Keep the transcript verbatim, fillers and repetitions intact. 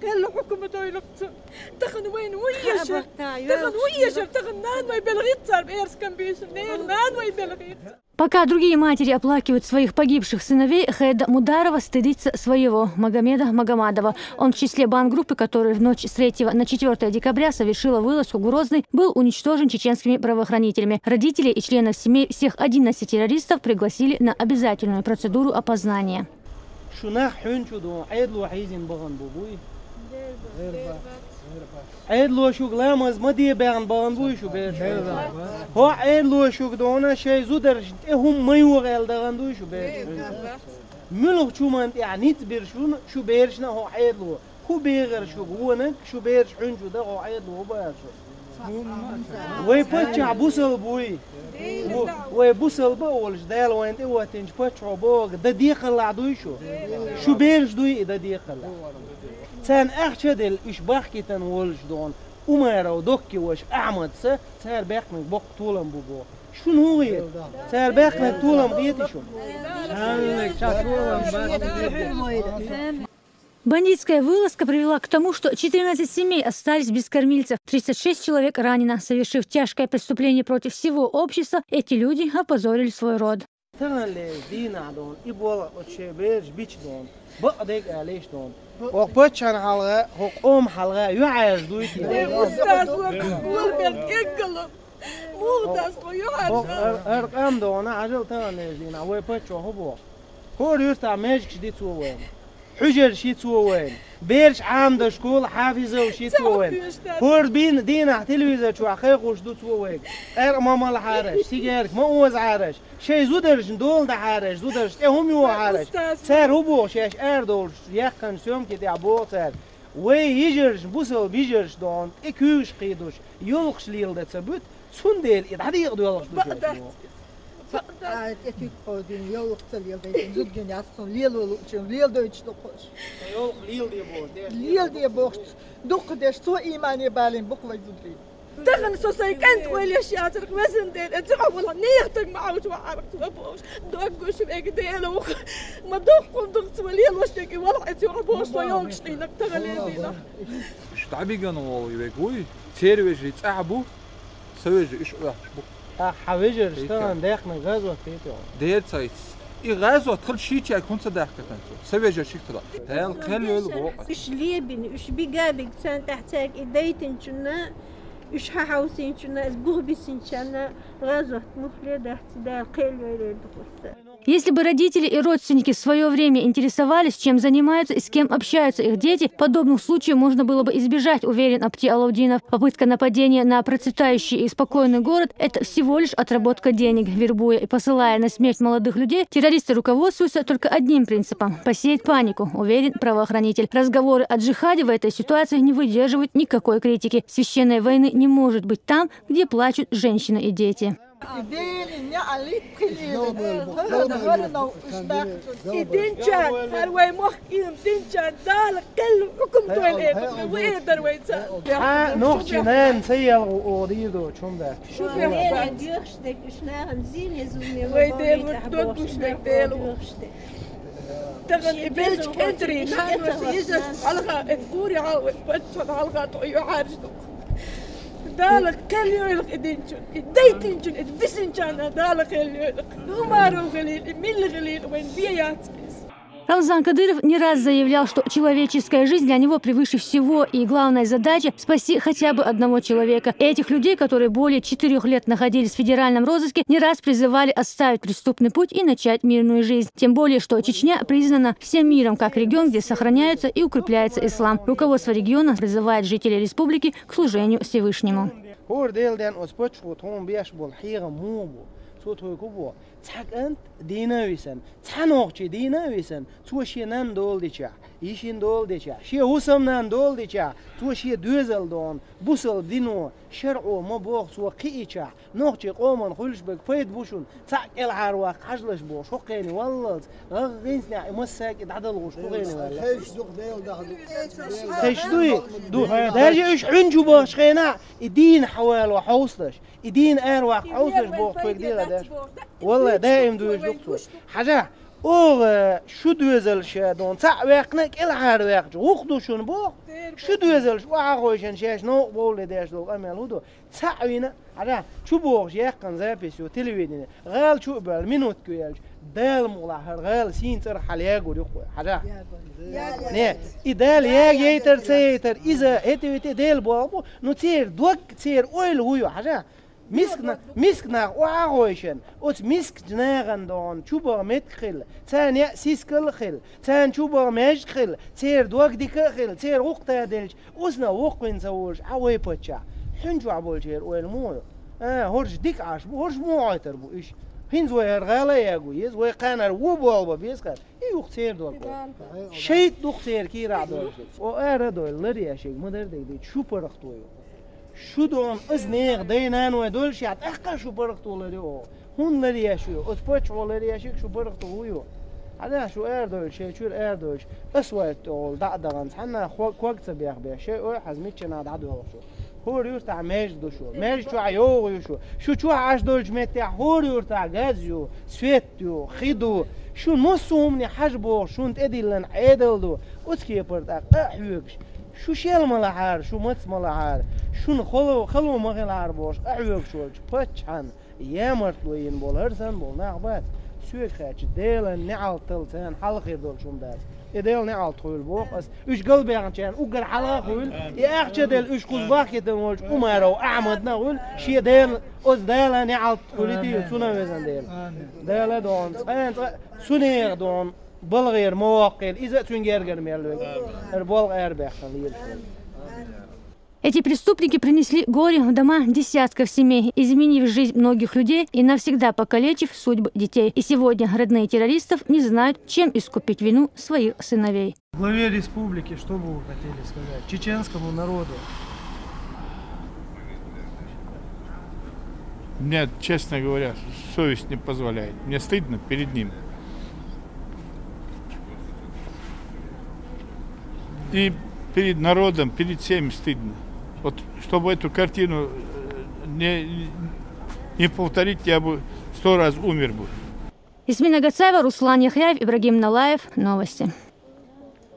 Къелла хӀукумат ойлакъцун. Тахан вайн уйяшар. Тахан уйяшар. Тахан нан вай белгиц цар эрскан бишин. Нер нан вай белгиц. Пока другие матери оплакивают своих погибших сыновей, Хеда Мударова стыдится своего, Магомеда Магомадова. Он в числе бандгруппы, которая в ночь с третьего на четвёртое декабря совершила вылазку в Грозный, был уничтожен чеченскими правоохранителями. Родителей и членов семей всех одиннадцати террористов пригласили на обязательную процедуру опознания. Шу нах хьуьнчу ду, Ӏедало хьийзина бахана бу буй? Ӏедало шуга ламаз ма де баьхна бахана буй шу бераш? ХӀо Ӏедало шуга дона шай зударшна тӀе хӀума ма йогӀел дахана дуй шу бераш? Муьлха чу ман тӀехь ниц бира шуна шу берашна хӀо Ӏедало? ХӀу бегӀар шуга вонаг, шу бераш хьуьнчу да хӀо Ӏедало хӀу бахар шу? Вай паччахь бусалба вуй. Ву-, вай бусалба а волуш, Дала вайна тӀе оттинчу паччахьо боху, дан декхаллахь дуй шу? Шу бераш дуй и дан декхаллахь? Царна ахча а делла, уьш бахкийтина волуш дона, Умаров Докки ваша Ахьмадса, цара баьккхинарг боккха толам бу боху. Шуна хӀун хета? Цара баьккхинарг толам хетий шуна? Бандитская вылазка привела к тому, что четырнадцать семей остались без кормильцев, тридцать шесть человек ранено. Совершив тяжкое преступление против всего общества, эти люди опозорили свой род. Таханлерчу дийнахь дона, и болх оцу шайн бераш бича дона, бакъдерг а алийша дона. Оха паччахьан хьалха, хӀо къома хьалха юьхьӀаьржа дуй те? Устаз вара, вара бен эггала. Муха дац тхо юьхьӀаьржа? ХӀара къам дона, хьажал таханлерчу дийнахь, вай паччахьо хӀу боху? ХӀора юьртахь маьждигаш ди цо вайна. Хьуьжарш йи цо вайна. Бераш Ӏамадашкахула хьафизовш йи цо вайна. ХӀора бийна дийнахь телевизор чохь кхайкхуш ду цо вайга. Къаьркъа ма малахьараш, сигарка ма озахьараш, шайн зударшна дола дахьараш, зударшна тӀе хӀума йохьараш. Цара хӀу боху шаьш арадовлуш, яьккхинчу съёмки тӀехь боху цара: вай йижаршна, бусалба йижаршна дона тӀе куьйгаш кхийдуш, йовлакхаш леладан ца буьту, цундела и дӀадекъадоьлхуш ду шаьш боху. Бакъ дац. Ара тӀе куьг кховдийна, йовлакх ца леладайтина, зудгина яц цунна, лело луучун, леладойтуш ду кхуш. Йовлакх леладе бохуш, деш. Леладе бохуш, дуккха деш, цо иймане балийна бу-кх вай зударий. Тахана со сайн кӀант вайлеш яцарх везан дера, эца хьо вала нехан таг ма Ӏовчу ваӀарах ца бохуш, дог гуш вега Дела вуха. Ма доккха хӀума ду-кх цо лелош дерг, и вала эца хьо бохуш, со йогуш къийнарг тахана лелийнарг. Уьш дӀабигана волу вег вуй, церан вежарий цӀахь бу, сан вежарий уьш Ӏохкуш бу. Ахьа хьан вежарша тахана даьккхина газот хетий хьуна? Дера ца йицци. И газот хилча шийчаьрга хӀунда ца даьхкатан цо? Сан вежаршка ца даьхкатан. Дала кхел йойла боху. Уьш лебина, уьш бига а бига, царна тӀехь цаьрга и дайтинчунна, уьш хьахьовсийначунна, иза бух бисинчарна газот мухле дац, Дала кхел йойла духуьйса. Если бы родители и родственники в своё время интересовались, чем занимаются и с кем общаются их дети, подобных случаев можно было бы избежать, уверен Апти Алаудинов. Попытка нападения на процветающий и спокойный город — это всего лишь отработка денег. Вербуя и посылая на смерть молодых людей, террористы руководствуются только одним принципом — посеять панику, уверен правоохранитель. Разговоры о джихаде в этой ситуации не выдерживают никакой критики. Священной войны не может быть там, где плачут женщины и дети. И динчан, хӀара вай мохк ийна динчан, Дала кхел хӀукум дойла, э, ву э дар вай ца. Хьа, нохчи нана ца елгӀу оха дийр доцу хӀума дац. Шу бехк бац. Вай Дела вуьту доггуш дерг Дела ву. Тахана и белча кӀентарий нанас иза хьалха, эт гури хьалха, паччахьан хьалха тхо юьхьӀаьржа ду. Дала кхел йойла и динчун, и дайтинчун, и бисинчарна Дала кхел йойла. Умаров хилийла, и милла хилийла, вайн бе яц иза. Рамзан Кадыров не раз заявлял, что человеческая жизнь для него превыше всего, и главная задача — спасти хотя бы одного человека. Этих людей, которые более четырёх лет находились в федеральном розыске, не раз призывали оставить преступный путь и начать мирную жизнь. Тем более, что Чечня признана всем миром как регион, где сохраняется и укрепляется ислам. Руководство региона призывает жителей республики к служению Всевышнему. ХӀора Делан ден оцу паччахьо тхуна беш болу хьехам муха бу? Цо тхоьга хӀу боху? Цхьа кӀант дийна а висина, цхьа нохчи дийна а висина, цо шен нанна дола дечахь, йишина дола дечахь, шен хӀусамнанна дола дечахь, цо шен доьзал дона, бусалба дино, шарӀо ма боху цо кхиичахь, нохчийн къоман хуьлуш берг пайда бу шуна, цхьаъ кӀелхьарваккха хьажалаш бохуш, хӀокху хене валлалц, гӀагӀ гӀинцнехь и массаьрга и дӀадала гӀуш, хӀокху хене валла. Хезаш дуй? Ду. Даже уьш хьуьнчу бахчу хенахь, и дийна хьан вало хьовсалаш, и дийна араваккха хьовсалаш боху тхоьга дегӀа даьш. Валла, даим дуьйш ду цо. Хьажахь, Оха шу доьзалш дон цхьаъ ваьккхина, кӀелхьара ваьккхача гӀуллакх ду шуна боху. Шу доьзалш охьагӀойшан шаьш новкъа бовле деш долу къамел хӀун ду? Цхьаъ вина, хьажа, чу бохуш яьккхина запись ю телевидение. ГӀала чу а боьлла, минутка ю аьлча, Дала мукъалахь хӀара гӀала сийна цӀарах хьала ягор ю кху, хьажа. Не, и Дала ягъяйтар, ца яйтар, иза хӀета-вета Дела боху бу, ну церан дог, церан ойла хӀун ю, хьажа. Миска на-, миска нах охьагӀойшан, оцу мискачу нахана догӀун чу баха меттиг хилла, царна яа сискал а хилла, царна чу баха маьждиг хилла, церан дог дика а хилла, церан гӀуллакх таделча, оцунах воккхавина ца волуш, Ӏа вай паччахь. Хьуьн чохь болчеран ойла муха ю? А, хӀорш дика Ӏаш бу, хӀорш муха Ӏойтар бу уьш? ХӀинца вай хӀара гӀала а ягу еза, вай кхана хӀара вон болх бан беза хӀара. И юха церан дог бу. ШайтӀа ду-кх церан кийрахь долуш. О, ара а дойла, лар еш ерг ма дара дегде, шу паргӀато ю. Шу догӀун, аса нехан дай-наной доллушехь, тӀаккха а шу паргӀато лар ю оха. ХӀунда лар еш ю? Оцу паччахьо лар еш ерг шу паргӀато хӀун ю? Хьажа, шу арадойла, шайн чуьра арадойла. Ас вай тӀехула дӀа а дахана, цхьанна а хо-, ког ца бехбеш, шайн ой хьаза миччанхьа дӀадоьлху шу. ХӀора юьртахь маьждиг ду шу. Маьждиг чохь йогӀу ю шу. Шу чохь Ӏаш долчу меттехь хӀора юьртахь газ ю, свет ю, хи ду. Шу массо а хӀумане хьажа боху, шуна тӀедиллина Ӏедал ду. Оцу кепара тӀаккха а хьоьгуш. Шу шел ма лахьара, шу маца ма лахьара, шуна хало, хало ма хилахьара бохуш, къахьоьгуш волчу паччахьан ямартло йина болу хӀара санна болу нах бац. Соьга хаьттича, Делан неӀалт талла царна хьалха хир долуш хӀума дац. И Делан неӀалт хуьлу боху ас. Уьш галбаьхначарна уггар хьалха а хуьлу, и ахча делла уьш кхуза бахкийтина волчу Умаров Ахьмадна а хуьлу, шен Дела, оцу Дала неӀалт хуьлийта цунна везан Дела. Дала догӀун, цкъа а цкъа, цу нехан догӀун. БалгӀера ма воккхийла, иза а цуьнан гергара мел вега. ХӀара болх арабаьккхина лелаш ву. Эти преступники принесли горе в дома десятков семей, изменив жизнь многих людей и навсегда покалечив судьбы детей. И сегодня родные террористов не знают, чем искупить вину своих сыновей. Главе республики, что бы вы хотели сказать чеченскому народу? Мне, честно говоря, совесть не позволяет. Мне стыдно перед ним. И перед народом, перед всеми стыдно. Вот, чтобы эту картину э, не, не повторить, я бы сто раз умер бы. Ясмина Гацаева, Руслан Яхьяев, Ибрагим Налаев. Новости.